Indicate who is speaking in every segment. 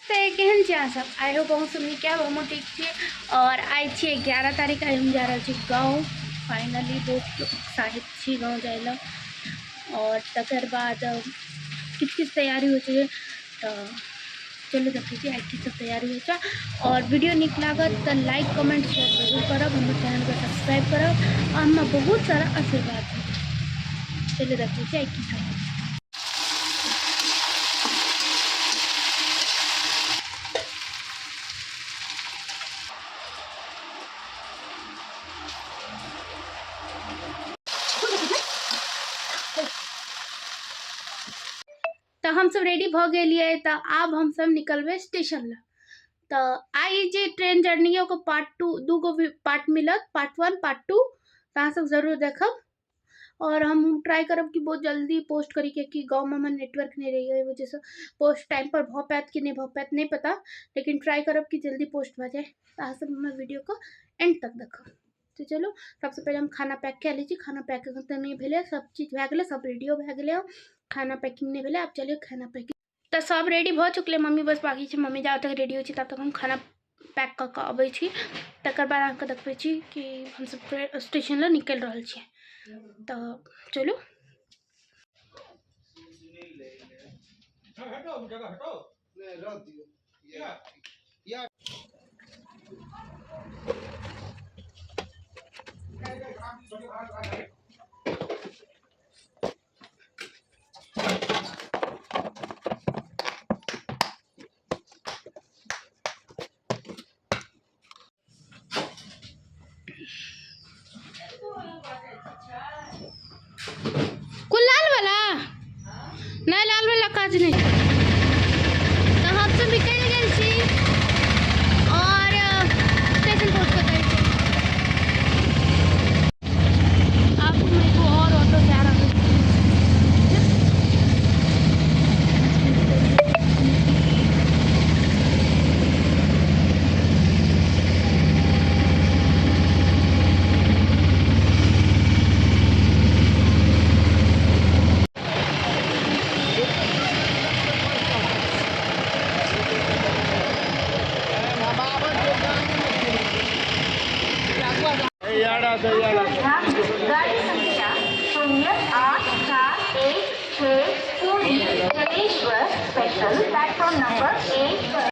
Speaker 1: नमस्ते, केहन छी अहाँ सब? I hope अहूँ सब नीक आयब, हमहूँ ठीक छी। और आइ छी 11 तारीख, आइ हम जा रहल छी गाँव। फाइनली बहुत उत्साहित छी गाँव जाय लए। और तकर बाद किछु किछु तैयारी होइ छै, तऽ चलू देखै छी आइ की सब तैयारी होइ छै। और वीडियो नीक लागत तऽ लाइक कमेंट शेयर जरूर करब, हमर चैनलके सब्सक्राइब करब और हमरा बहुत सारा आशीर्वाद देब। चलू देखै छी आइ की सब होइ छै। तऽ हमसब रेडी भऽ गेलियै, तऽ आब हमसब निकलबै स्टेशन लए। तऽ आइ जे ट्रेन जर्नी यऽ ओकर पार्ट टू, दू गो पार्ट मिलत, पार्ट वन पार्ट टू, तऽ अहाँ सब जरूर देखब। और हम ट्राई करब कि बहुत जल्दी पोस्ट करी, कियाकि गाँवमे हमर नेटवर्क नहि रहैए, ओहि वजहसँ पोस्ट टाइम पर भऽ पायत कि नहि भऽ पायत नहि पता, लेकिन ट्राई करब कि जल्दी पोस्ट भऽ जाए। तऽ अहाँ सब हमर वीडियोके एंड तक देखब। तऽ चलू, सबसँ पहिले हम खाना पैक कए लै छी। खाना पैक एखन तक नहि भेलै, सब चीज भए गेलै, सब रेडियो भए गेलै, खाना पैकिंग नहि भेलै। आब चलियौ खाना पैकिंग। तऽ सब रेडी भऽ चुकलै, मम्मी बस बाकी छै। मम्मी जाबे तक रेडी होइ छै तब तक हम खाना पैक कऽ कऽ अबै छी। तकर बाद अहाँके देखबै छी कि हमसब स्टेशन लए निकलि रहल छियै। तऽ चलू। कोन लाल वाला? नहि, लाल वाला काज नहि। तऽ हमसब निकलि गेल छी और स्टेशन पहुँच चुकल छी। आब हम एगो और ऑटो जा रहल छी।
Speaker 2: गाड़ी संख्या 08416 पुरी जलेश्वर स्पेशल प्लेटफॉर्म नंबर 1 पर।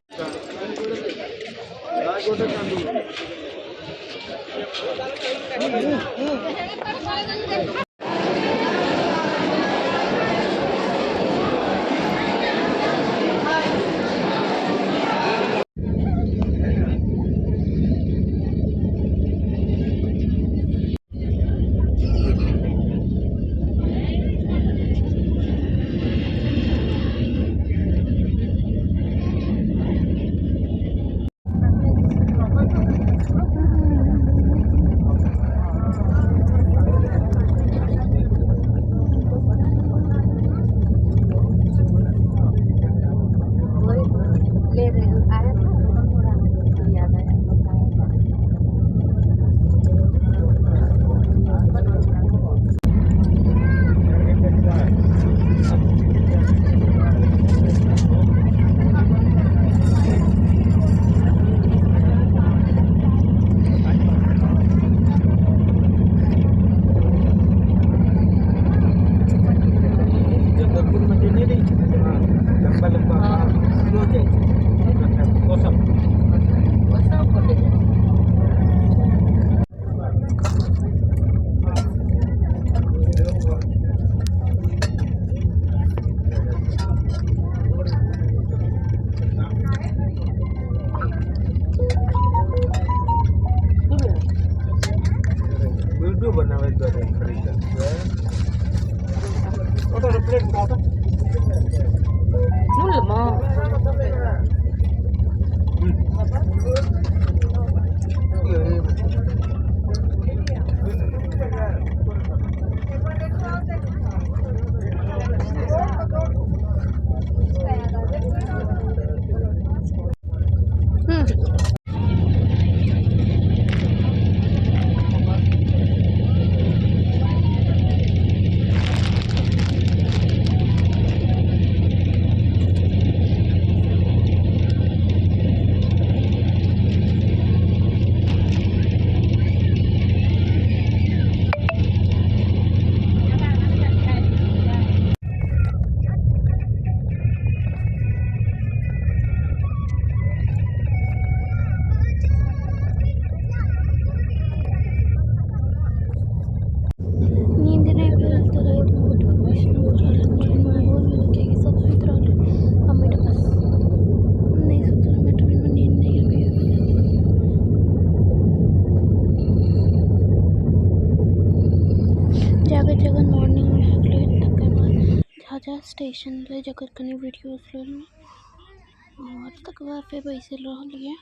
Speaker 1: स्टेशन रहै जकर कनि वीडियोस लेलहुँ और तकर बाद फेर बैसल रहलियै,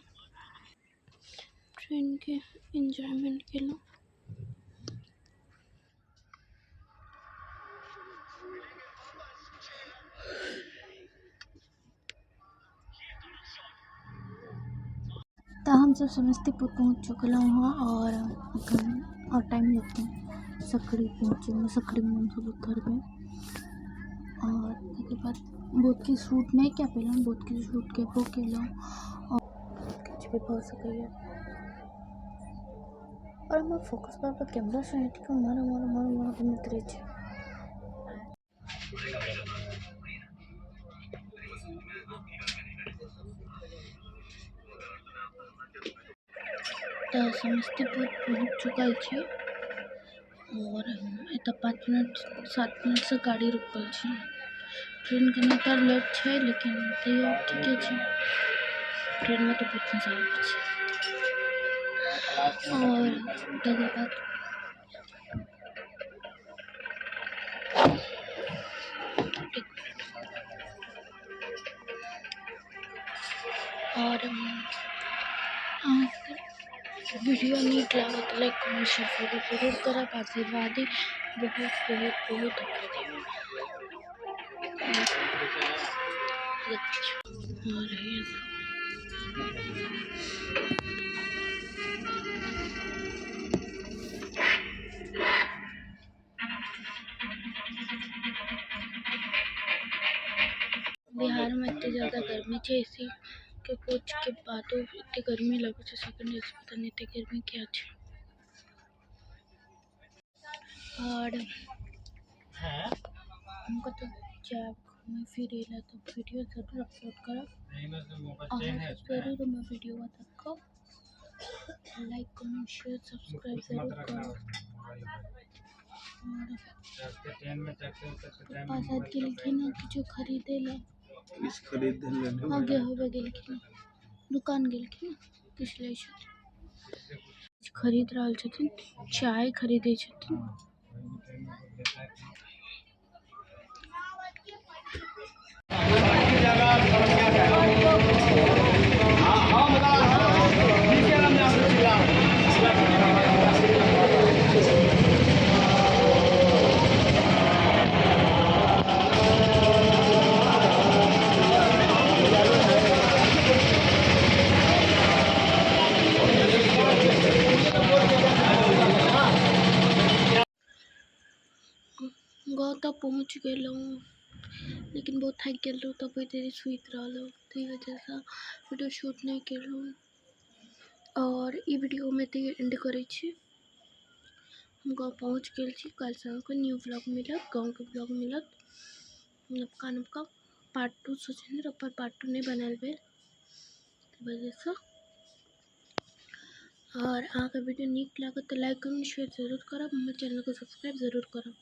Speaker 1: ट्रेनके एन्जॉयमेंट केलहुँ। तऽ हमसब समस्तीपुर पहुँच चुकलहुँ हँ और एखन और टाइम लगतै सकरी पहुँचैमे। सकरीमे हमसब उतरबै और तकर बाद बहुत किछु शूट नहि कए पेलहुँ, बहुत किछु शूट केबो केलहुँ और किछु भी भऽ सकैए। और हमर फोकस बार बार कैमरासँ हटि कऽ उम्हर उम्हर उम्हर उम्हर घुमैत रहै छै। तऽ समस्तीपुर पहुँच चुकल छी और एतऽ 5 मिनट 7 मिनटसँ गाड़ी रुकल छै। ट्रेन कनिटा लेट छै लेकिन तैयो ठीके छै। ट्रेनमे तऽ बहुत मजा आबै छै। और तकर बाद और अहाँके वीडियो नीक लागत तऽ लाइक कमेंट शेयर फॉलो जरूर करब। आशीर्वादी बहुत बहुत बहुत और ये बिहार में एते ज्यादा गर्मी छै, एसी के कोच के बादो एते गर्मी लगै छै, सेकंड एसी पता नहीं एते गर्मी किया छै। और हम कतौ जायब घूमे फिरे ला तो वीडियो जरूर अपलोड करब। अहाँ जरूर हमर वीडियो देखब, लाइक कमेंट शेयर सब्सक्राइब जरूर करब। और पप्पा शायद गेलखिन हँ किछो खरीदे ला,
Speaker 3: किछु खरीद लेने।
Speaker 1: आगे होबे गेलखिन, दुकान गेलखिन, किछु लै छथिन, किछु खरीद रहल छथिन, चाय खरीदै छथिन। गाँव तऽ पहुँच गेलहुँ लेकिन बहुत थाकि गेल रहौँ, तब बहुत देरी सुति रहलहुँ, ताहि वजहसँ वीडियो शूट नहि केलहुँ। और ई वीडियोमे एतहि एंड करै छी। हम गाँव पहुँच गेल छी, काल्हिसँ अहाँके न्यू व्लॉग मिलत, गाँवके व्लॉग मिलत, नवका नवका पार्ट 2 सोचने रहौँ पर पार्ट 2 नहि बनायल भेल ताहि वजहसँ। और अहाँके वीडियो नीक लागत तऽ लाइक कमेंट शेयर जरूर करब, हमर चैनलके सब्सक्राइब जरूर करब।